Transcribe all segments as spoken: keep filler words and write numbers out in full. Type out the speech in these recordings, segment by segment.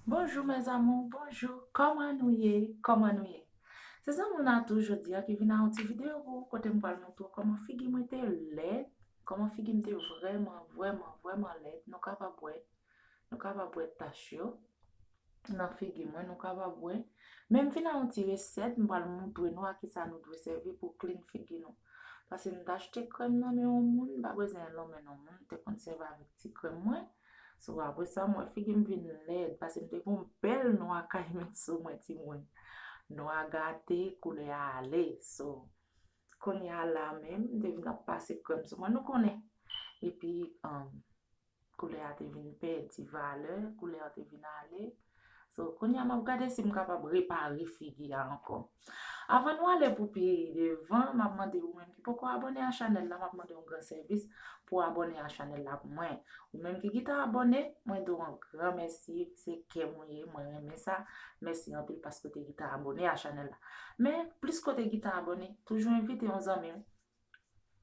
Bonjou mes amours, bonjou. Kòman nou ye? Kòman nou ye? Se zanmi w Natou jodi a ki vin a yon ti videyo pou ou kote m pral montre w kòman figi mwen te lèd, kòman figi m te vrèman, vrèman, vrèman lèd. Nou kapab wè, nou kapab wè tach yo nan figi mwen, nou kapab wè. Men m vin a yon ti resèt, m pral montre nou a kisa nou dwe sèvi pou clean figi nou. Pase m t achte krèm nan men yon moun, m pa bezwen l nan men yon moun, m te konn sèvi avèk ti krèm mwen. So, apre sa, m wè figi m vin lèd, pase m te gon bèl nwa kay met sou mwen, timoun. Nwa gate, koulè a ale. So, kounye a la menm, m te vin ap pase krèm sou mwen, nou konnen. Epi, um, koulè a te vin pèdi valè, koulè a te vin ale. So, kounye a m ap gade si m kapab repare figi a ankò. Avan nou ale pou pi devan, m ap mande ou menm ki poko abòne a chanèl la, m ap mande yon gran sèvis pou abòne a chanèl la pou mwen. Ou menm ki gentan abòne, mwen di w yon gran mèsi, se kè mwen ye, mwen renmen sa. Mèsi anpil paske w te gentan abòne a chanèl la. Men, plis ke w te gentan abòne, toujou envite yon zanmi w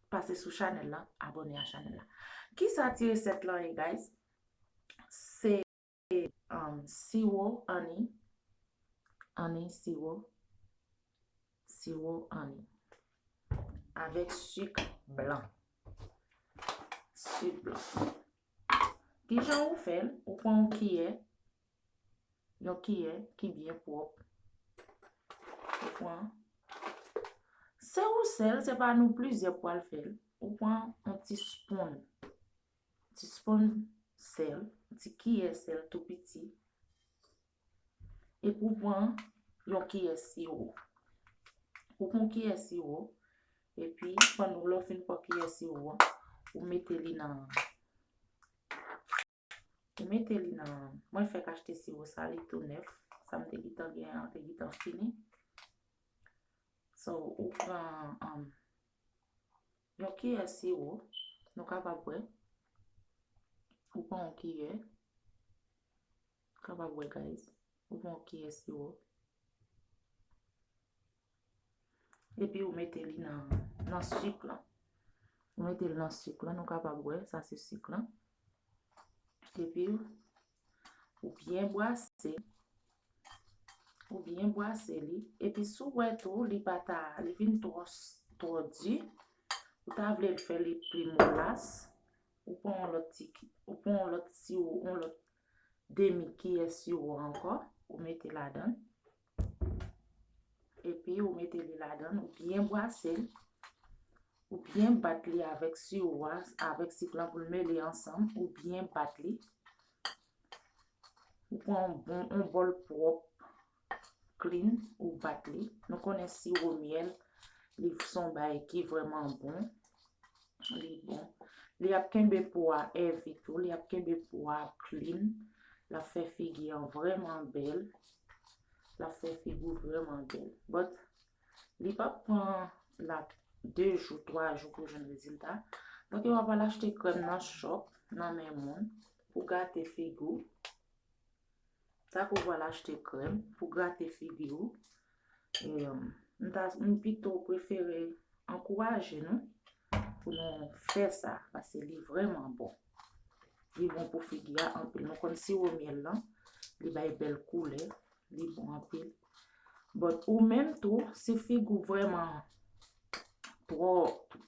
pase sou chanèl la, abòne a chanèl la. Kisa ti resèt lan ye, guys? Se, um, siwo anni, anni siwo, siwo anni, avèk sik blan. Sik blan. Kijan ou fè l? Ou pran yon kiyè, yon kiyè ki byen pwòp. Ou pran. Se ou sèl, se pa nou plizyè pou al fè l. Ou pran yon ti spoon. Ti spoon sèl, yon ti kiyè sèl tou piti. Epi ou pran yon kiyè siwo. Ou pran yon kiyè siwo, epi pandan w, lè w fin pran kiyè siwo a, ou mete li nan, ou mete li nan, mwen fèk achte siwo sa, li tou nèf, sa m te gentan gen an, te gentan fini. So, ou pran, um, yon kiyè siwo, nou kapab wè. Ou pran yon kiyè, kapab wè, guys. Ou pran yon kiyè siwo. Epi ou mete li nan, nan sik lan. Ou mete li nan sik lan, nou kapab wè, sa se sik lan. Epi ou byen bwase, ou byen bwase li. Epi si w wè tou, li pa ta, li vin twò, twò di, ou ta vle l fè li pi molas, ou pran yon lòt ti, ou pran yon lòt siwo, yon lòt demi kiyè siwo ankò, ou mete ladan l. Epi ou mete li ladan l, ou byen bwase l, ou byen bat li avèk siwo a, avèk sik lan pou l mele ansanm, ou byen bat li. Ou pran yon bon, yon bòl pwòp, clean, ou bat li. Nou konnen siwo myèl, li se yon bagay ki vrèman bon. Li bon. Li ap kenbe po a healthy tou. Li ap kenbe po a clean. L ap fè figi an vrèman bèl. L ap fè figi w vrèman bèl. But, li p ap pran la de jou, twa jou pou jwenn rezilta. Donk, w ap al achte krèm nan shop, nan men moun, pou gate figi w. Sa ke w pral achte krèm pou grate figi w. E, um, m ta, m pito prefere ankouraje nou pou nou fè sa, paske li vrèman bon. Li bon pou figi a anpil. Nou konn siwo myèl lan, li bay bèl koulè, li bon anpil. But ou menm tou, si figi w vrèman twò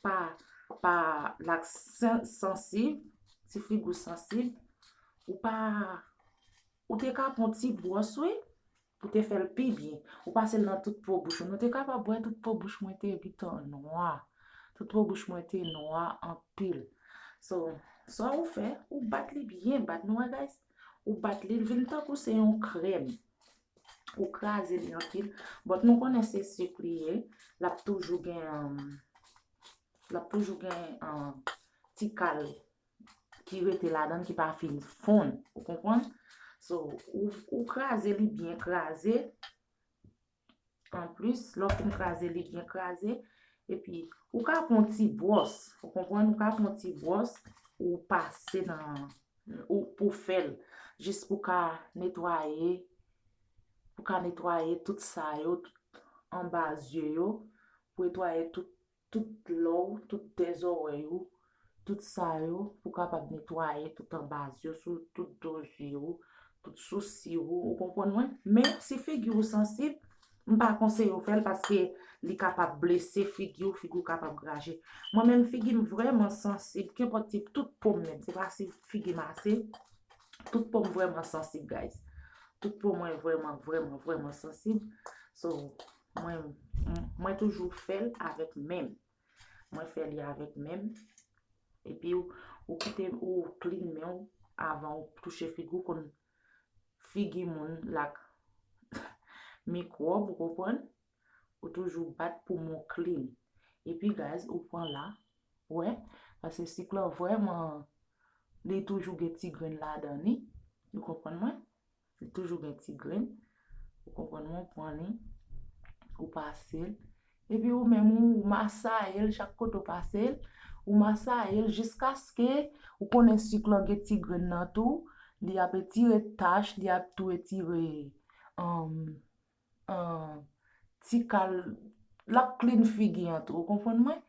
pa, pa lak sen-, sansib, si figi w sansib, ou pa, ou te ka pran ti bwòs, wi, pou te fè l pi byen. Ou pase l nan tout po bouch ou. Nou te kapab wè tout po bouch mwen te gentan nwa. Tout po bouch mwen te nwa anpil. So, sa ou fè, ou bat li byen, bat nou wè, guys. Ou bat li, l vin tankou se yon krèm. Ou kraze li anpil. But nou konnen se sik li ye, l ap toujou gen, um, l ap toujou gen, um, ti kal ki rete ladan l ki pa fin fonn. Ou konprann? So, ou, ou kraze li byen kraze. Anplis, lè w fin kraze li byen kraze, epi ou ka pran ti bwòs, ou konprann? Ou ka pran ti bwòs, ou pase nan, ou, pou fè l, jis pou ka netwaye, pou ka netwaye tout sa yo, tout anba zye yo, pou netwaye tout, tout lò w, tout dèzòrèy ou, tout sa yo, pou kapab netwaye tout anba zye w, sou tout do zye w, tout sousi w, ou konprann mwen? Men si figi w sansib, m pa konseye w fè l paske li kapab blese figi w, figi w kapab graje. Mwen menm figi m vrèman sansib, kenpòt tip tout po m menm, se pa si figi m ase, tout po m vrèman sansib, guys. Tout po mwen vrèman, vrèman, vrèman sansib. So, mwen, mwen toujou fè l avèk men m. Mwen fè li avèk men m. Epi ou, ou kite, ou clean men w avan ou touche figi w, konn figi moun l ak mikwòb, ou konprann? Ou toujou bat pou men w clean. Epi, guys, ou pran la, wè, paske sik lan vrèman, li toujou gen ti grenn ladan li, ou konprann mwen? Li toujou gen ti grenn, ou konprann mwen, ou pran li, ou pase l. Epi ou menm ou, ou masaye l chak kote ou pase l, ou masaye l jiskaske ou konnen sik lan gen ti grenn nan tou, li ap etire tach, li ap tou etire, um, um, ti kal, l ap clean figi an tou, ou konprann mwen?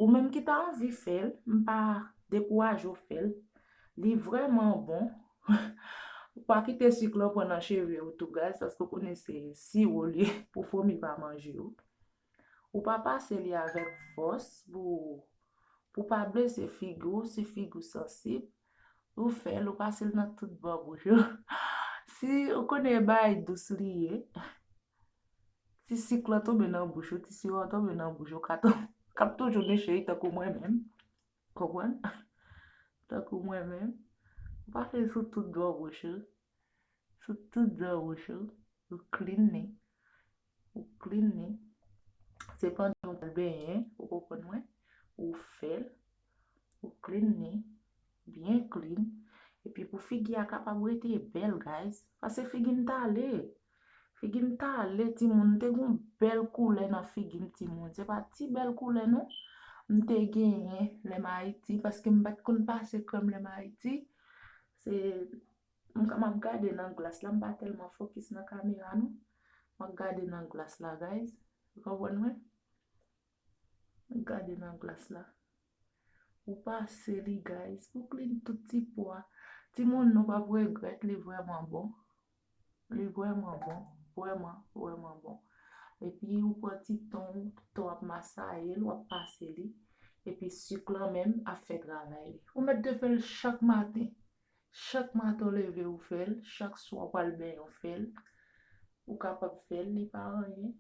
Ou menm ki ta anvi fè l, m pa dekouraje w fè l. Li vrèman bon. Ou pa kite sik lan pran nan cheve w tou, guys, paske ou konnen se siwo li ye pou fomi pa manje w. Ou pa pase li avèk fòs pou, pou pa blese figi w, si figi w sansib. Ou fè l, ou pase l nan tout bò bouch ou. Si ou konnen e bagay dous li ye, ti sik lan tonbe nan bouch ou, ti siwo an tonbe nan bouch ou, ka tonbe, k ap toujou niche tankou mwen menm. Konprann? Tankou mwen menm. Ou pase l sou tout bò bouch ou. Sou tout bò bouch ou. Ou clean li. Ou clean li. Se pandan ou pral benyen, ou konprann mwen? Ou fè l. Ou clean li. Byen clean. Epi pou figi a kapab rete bèl, guys. Paske figi m t ale. Figi m t ale, timoun. M te gen yon bèl koulè nan figi m, timoun. Se pa ti bèl koulè, non. M te genyen lè m Ayiti, paske m pa t konn pase krèm lè m Ayiti. Se, m, m ap gade nan glas la, m pa tèlman fokis nan kamera, non. M ap gade nan glas la, guys. Ou konprann mwen? Gade nan glas la. Ou pase li, guys. Ou clean tout ti po a. Timoun, nou p ap regrèt, li vrèman bon. Li vrèman bon. Vrèman, vrèman bon. Epi ou pran ti ton, ton w ap masaye l, w ap pase li. Epi sik lan menm ap fè travay li. Ou mèt dwe fè l chak maten. Chak maten w leve ou fè l, chak swa w pral benyen w fè l. Ou kapab fè l, li pa anyen.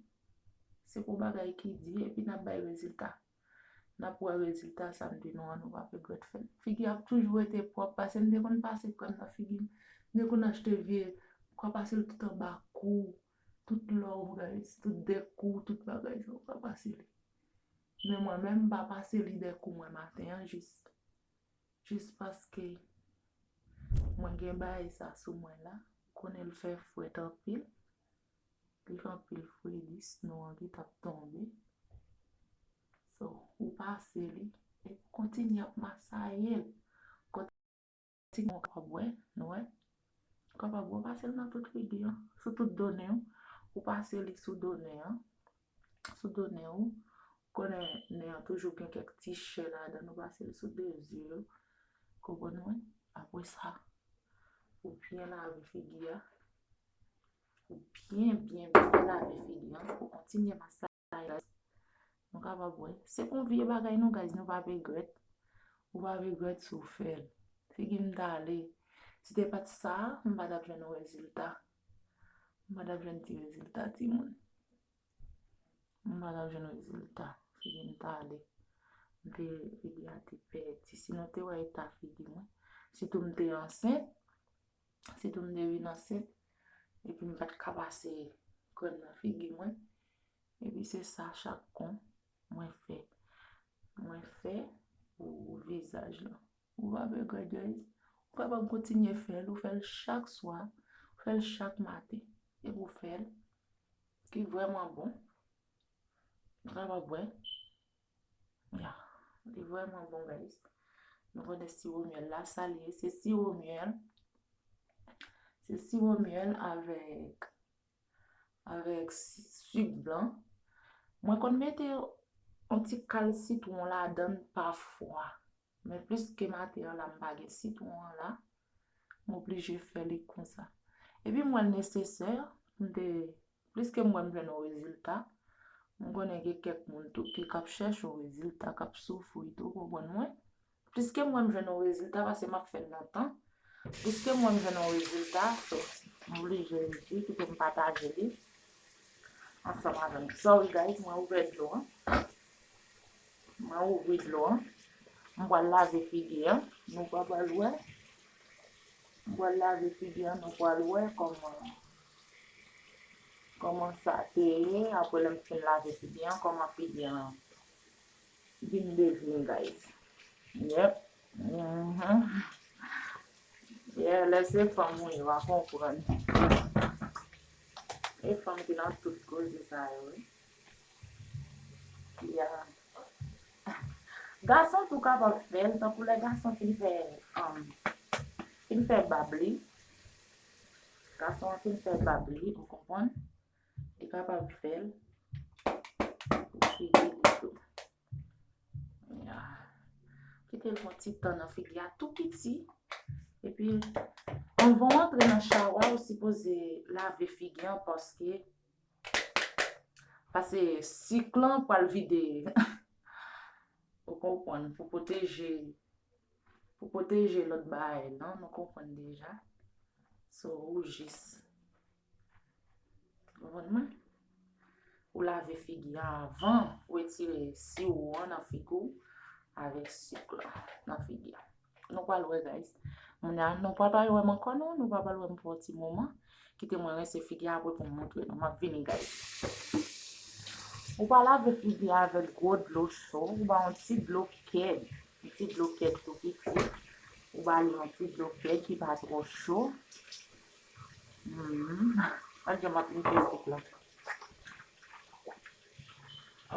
Se pou bagay ki di, epi n ap bay rezilta. N ap wè rezilta samdi nou an, nou p ap regrèt fè l. Figi ap toujou rete pwòp, paske m te konn pase krèm nan figi m. M te konn achte vye, m ka pase l tout anba kou, tout lòv, guys, tout dèkou, tout bagay sa, ou ka pase li. Men mwen menm, m pa pase li dèkou mwen maten an, jis, jis paske mwen gen bagay sa sou mwen la. Ou konnen l fè frèt anpil. Li gen anpil fredi, snow an ki t ap tonbe. So, ou pase li, epi kontinye ap masaye l. Kontinye, ou kapab wè, nou wè. Ou kapab wè, pase l nan tout figi an, sou tout do nen w. Ou pase li sou do nen an. Sou do nen w. Konnen nen an toujou gen kèk ti chè ladan, ou pase l sou de zye yo. Konprann mwen? Apre sa, ou byen lave figi a. Ou byen, byen, byen lave figi an. Ou kontinye masaje. Nou kapab wè. Se pa yon vye bagay non, guys, nou p ap regrèt. Ou p ap regrèt si w fè l. Figi m t ale. Si te pa t sa, m pa t ap jwenn yon rezilta. M pa t ap jwenn ti rezilta, timoun. M pa t ap jwenn rezilta. Figi m t ale. M te, figi a te pèdi. Si nou te wè eta figi mwen, sitou m te ansent, sitou m te vin ansent, epi m pa t ka pase krèm nan figi mwen. Epi se sa chak kon mwen fè. Mwen fè pou vizaj lan. Ou pa regrèt, guys. Ou kapab kontinye fè l, ou fè l chak swa, ou fè l chak maten. Epi ou fè l, ki vrèman bon. Ou kapab wè. Ya, li vrèman bon, guys. Nou konnen siwo myèl la, sa li ye, se siwo myèl. Se siwo myèl avèk, avèk si-, sik blan. Mwen konn mete yon ti kal sitwon ladan l pafwa. Men pliske maten an la, m pa gen sitwon an la. M oblije fè li konsa. Epi m wè l nesesè pou m te, pliske m wè m jwenn yon rezilta, m konnen gen kèk moun tou ki k ap chèche yon rezilta, k ap soufri tou, konprann mwen. Pliske m wè m jwenn yon rezilta, paske m ap fè l lontan. Pliske m wè m jwenn yon rezilta, so, m oblije di, kite m pataje li ansanm avè nou. Sorry guys, mwen ouvè dlo an. Mwen ouvri dlo an. M pral lave figi an. Nou pa pral wè. M pral lave figi an, nou pral wè kòman, kòman sa te ye. Apre lè m fin lave figi an, kòman figi an vin devni, guys. Yep. Mhm. Yeah, lè se fanm ou ye, w a konprann. E fanm ki nan tout koze sa yo, wi. Yeah. Gason tou kapab fè l, tankou lè gason fin fè, um, fin fè bab li. Gason an fin fè bab li, ou konprann? Li kapab fè l pou figi li tou. Ya. Kite l pran ti tan nan figi a tou piti. Epi, anvan w antre nan chawa, ou sipoze lave figi an paske, paske sik lan pral vide. Ou konprann, pou pwoteje, pou pwoteje lòt bagay lan, nou konprann deja. So, ou jis Konprann mwen? Ou lave figi an avan, ou retire siwo an nan figi w avèk sik lan nan figi a. Nou pral wè, guys. Moun an, nou pa pral wè m ankò, non. Nou pa pral wè m pou yon ti moman. Kite mwen rense figi a apre pou m montre nou. M ap vini, guys. Ou pa lave figi a avèk gwo dlo cho, ou ba yon ti dlo kèd. Yon ti dlo kèd tou piti. Ou ba li yon ti dlo kèd ki pa twò cho. Hmm. Gad jan m ap netwaye sik lan.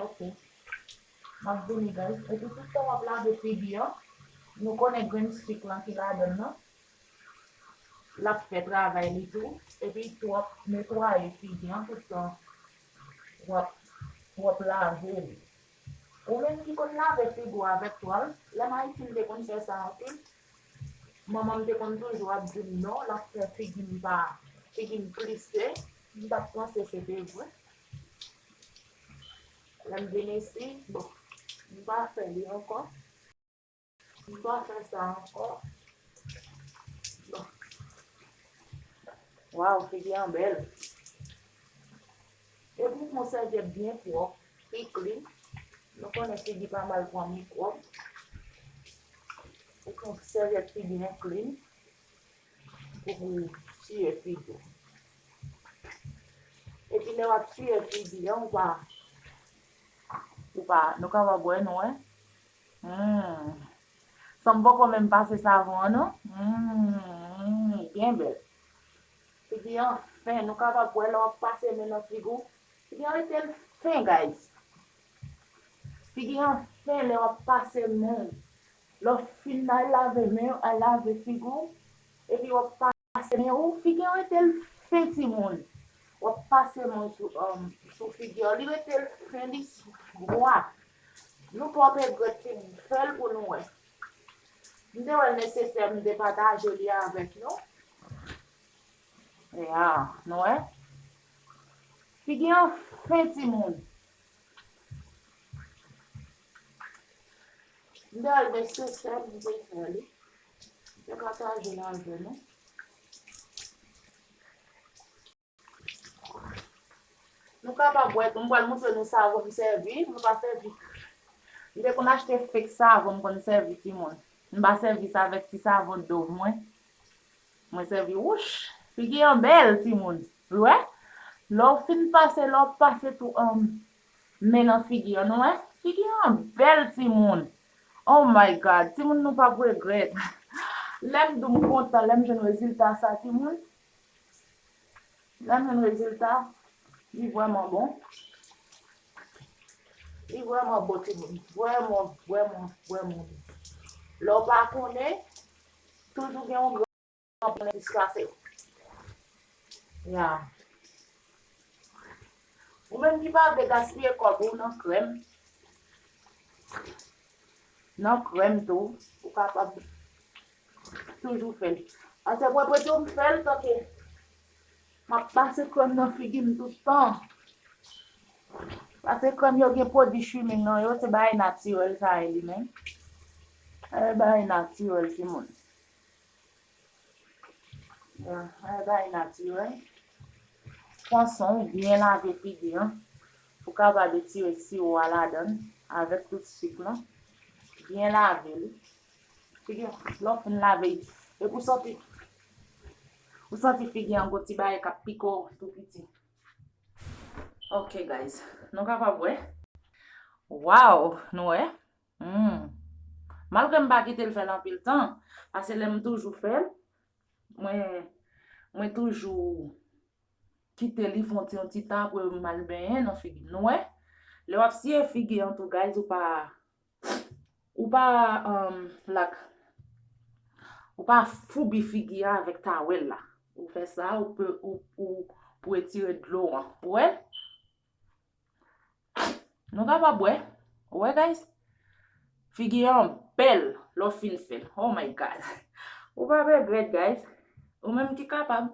Ok. M ap vini, guys. Epi tout tan w ap lave figi an, nou konnen grenn sik lan ki ladan l nan, l ap fè travay li tou. Epi tou w ap netwaye figi an tout tan w ap, w ap lave li. Ou menm ki konn lave figi w avèk twal, lè m Ayiti m te konn fè sa anpil. Manman m te konn toujou ap di m non, l ap fè figi m pa, figi m plise. M t ap panse se te vre. Lè m vin isi, bon, m pa fè li ankò. M pa fè sa ankò. Bon. Waw, figi an bèl. Epi w pran sèvyèt byen pwòp, ki klin. Nou konnen figi pa mal pran mikwòb. Ou pran sèvyèt ki byen klin pou, pou siye figi w. Epi lè w ap siye figi an, ou pa, ou pa, nou kapab wè, nou wè. Hmm. San m poko menm pase savon an, non. Hmm, byen bèl. Figi an fen, nou kapab wè lè w ap pase men nan figi w. Figi an rete l fen, guys. Figi an fen lè w ap pase men w. Lè w fin al lave men w, al lave figi w, epi w ap pase men w, figi an rete l fen, timoun. W ap pase men w sou, um, sou figi an, li rete l fen, li dwa. Nou pap regrèt, timoun, fè l pou nou wè. M te wè l nesesè, m te pataje li avèk nou. Ya, nou wè? Figi an fen, timoun. M te wè l nesesè, m te fè li. M te pataje l avè nou. Nou kapab wè tou, m pral montre nou savon m sèvi, m pa sèvi. M te konn achte fake savon m konn sèvi timoun. M pa sèvi sa avèk ti savon Dove mwen. Mwen sèvi wouch. Figi an bèl, timoun. Ou wè? Lè w fin pase, lè w pase tou, um, men nan figi an, nou wè? Figi an bèl, timoun. Oh my God, timoun, nou pap regrèt. Lè m di w m kontan, lè m jwenn rezilta sa, timoun. Lè m jwenn rezilta, li vrèman bon. Li vrèman bon, timoun. Vrèman, vrèman, vrèman bon. Lè w pa konnen, toujou gen yon gran pwoblèm plis pase w. Ya. Ou menm ki pa vle gaspiye kòb ou nan krèm, nan krèm tou, ou kapab toujou fè l. Paske mwen pou di w m fè l tanke M ap pase krèm nan figi m tout tan. Pase krèm yo gen pwodui swimming nan yo, se bagay natirèl sa ye li menm. E bagay natirèl timoun. Ya, e bagay natirèl. Pran swen w, byen lave figi an. Pou kapab etire siwo a ladan l avèk tout sik lan. Byen lave li. Figi an, lè w fin lave l, epi w santi, ou santi figi an gon ti bagay k ap pike w tou piti. Ok guys, nou kapab wè. Waw, nou wè? Hmm. Malgre m pa kite l fè l anpil tan, paske lè m toujou fè l, mwen, mwen toujou kite li fè yon ti, yon ti tan apre m al benyen nan figi m. Nou wè? Lè w ap siye figi an tou, guys, ou pa, ou pa, um, lak, ou pa foubi figi a avèk tawèl la. Ou fè sa, ou pe, ou, ou, pou etire dlo an. Ou wè? Nou kapab wè. Ou wè, guys? Figi an bèl lè w fin fè l. Oh my God. Ou pa regrèt, guys. Ou menm ki kapab.